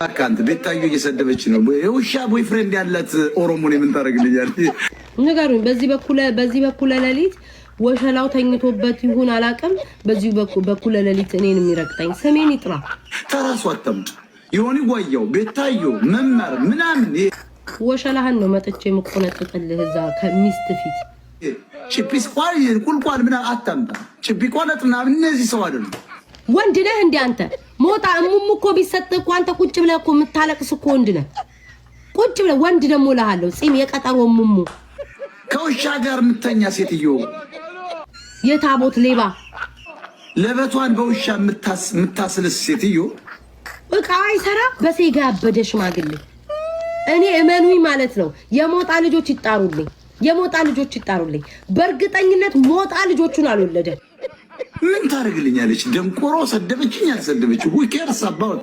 እባክህ ቤታዮ እየሰደበች ነው። የውሻ boyfriend ያላት ኦሮሞ ነው። ምን ታደርግልኛል? ንገሩኝ። በዚህ በኩለ ሌሊት ወሸላው ተኝቶበት ይሁን አላውቅም። በዚህ በኩለ ሌሊት እኔን የሚረግጠኝ ስሜን ይጥራ። ተራሱ አታምጡ። የሆነ ጓያው ቤታዮ መማር ምናምን ወሸላህን ነው መጥቼ የምቆነጥጥልህ እዛ ከሚስት ፊት። ጭፒስ ቁልቋል ምናምን አታምጣ። ጭፒ ቆለጥ ምናምን እነዚህ ሰው አይደሉም። ወንድ ነህ እንዴ አንተ? ሞጣ እሙሙ እኮ ቢሰጥህ እኮ አንተ ቁጭ ብለህ እኮ የምታለቅስ እኮ ወንድ ነህ። ቁጭ ብለህ ወንድ ደግሞ እልሃለሁ። ፂም የቀጠሮ እሙሙ። ከውሻ ጋር የምተኛ ሴትዮ። የታቦት ሌባ። ለበቷን በውሻ የምታስልስ ሴትዮ። እቃ አይሰራ በሴጋ ያበደ ሽማግሌ። እኔ እመኑኝ ማለት ነው። የሞጣ ልጆች ይጣሩልኝ፣ የሞጣ ልጆች ይጣሩልኝ። በእርግጠኝነት ሞጣ ልጆቹን አልወለደም። ምን ታደርግልኛለች? ደንቆሮ ሰደበችኝ አልሰደበች who cares about?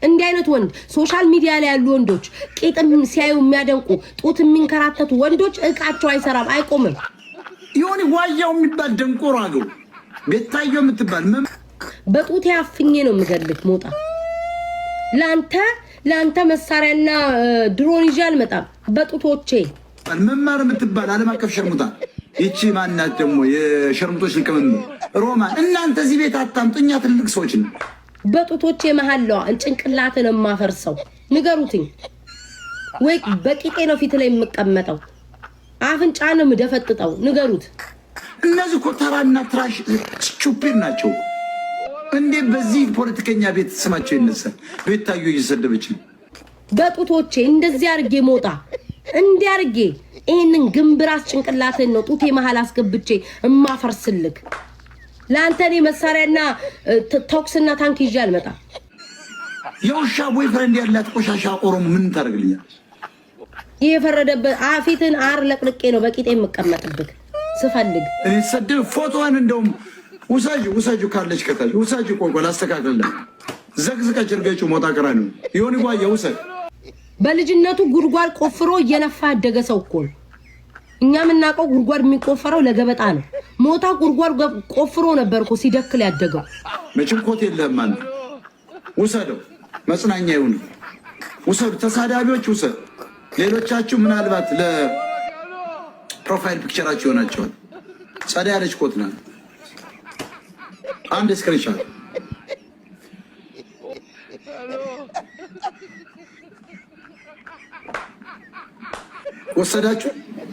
እንዲህ አይነት ወንድ፣ social media ላይ ያሉ ወንዶች፣ ቂጥም ሲያዩ የሚያደንቁ፣ ጡት የሚንከራተቱ ወንዶች እቃቸው አይሰራም፣ አይቆምም። የሆነ ዋያው የሚባል ደንቆሮ አገው ቤታዮ የምትባል በጡቴ አፍኜ ነው የምገልክ ሞጣ። ለአንተ መሳሪያና ድሮን ይዤ አልመጣም። በጡቶቼ። መማር የምትባል ዓለም አቀፍ ሸርሙጣ፣ ይቺ ማናት ደግሞ የሸርሙጦች ሊቀመንበር ሮማን፣ እናንተ እዚህ ቤት አታምጡ። እኛ ትልቅ ሰዎች ነው። በጡቶቼ መሀለዋ ጭንቅላትን የማፈርሰው ንገሩትኝ ወይ በቂጤ ነው ፊት ላይ የምቀመጠው፣ አፍንጫ ነው የምደፈጥጠው። ንገሩት። እነዚህ እኮ ተራና trash stupid ናቸው። እንዴት በዚህ ፖለቲከኛ ቤት ስማቸው ይነሳል? ቤታዮ እየሰደበች ነው። በጡቶቼ እንደዚህ አርጌ ሞጣ፣ እንዲህ አርጌ ይህንን ግንብራስ ጭንቅላትን ነው ጡቴ መሀል አስገብቼ እማፈርስልክ። ለአንተ እኔ መሳሪያና ተኩስና ታንክ ይዤ አልመጣም። የውሻ boyfriend ያላት ቆሻሻ ኦሮሞ ምን ታደርግልኛለች? ይህ የፈረደበት አፊትን አር ለቅልቄ ነው በቂጤ የምቀመጥብክ ስፈልግ። እኔ ሰደብ ፎቶዋን እንደውም ውሰጅ ውሰጁ ካለች ከታች ውሰጅ። ቆይ ቆይ ላስተካክልልህ። ዘቅዝቀች እርገጩ ሞጣ ቀራኒ የሆነ ጓያ ውሰድ። በልጅነቱ ጉድጓድ ቆፍሮ እየነፋ ያደገ ሰው እኮ ነው። እኛ የምናውቀው ጉድጓድ የሚቆፈረው ለገበጣ ነው። ሞታ ጉድጓድ ቆፍሮ ነበር እኮ ሲደክል ያደገው። መቼም ኮት የለህም አንተ። ውሰደው፣ መጽናኛ ይሁን። ውሰዱ፣ ተሳዳቢዎች ውሰድ። ሌሎቻችሁ ምናልባት ለ profile picture ኣችሁ ይሆናቸዋል። ጸዳ ያለች ኮት ናት። አንድ screenshot ወሰዳችሁ።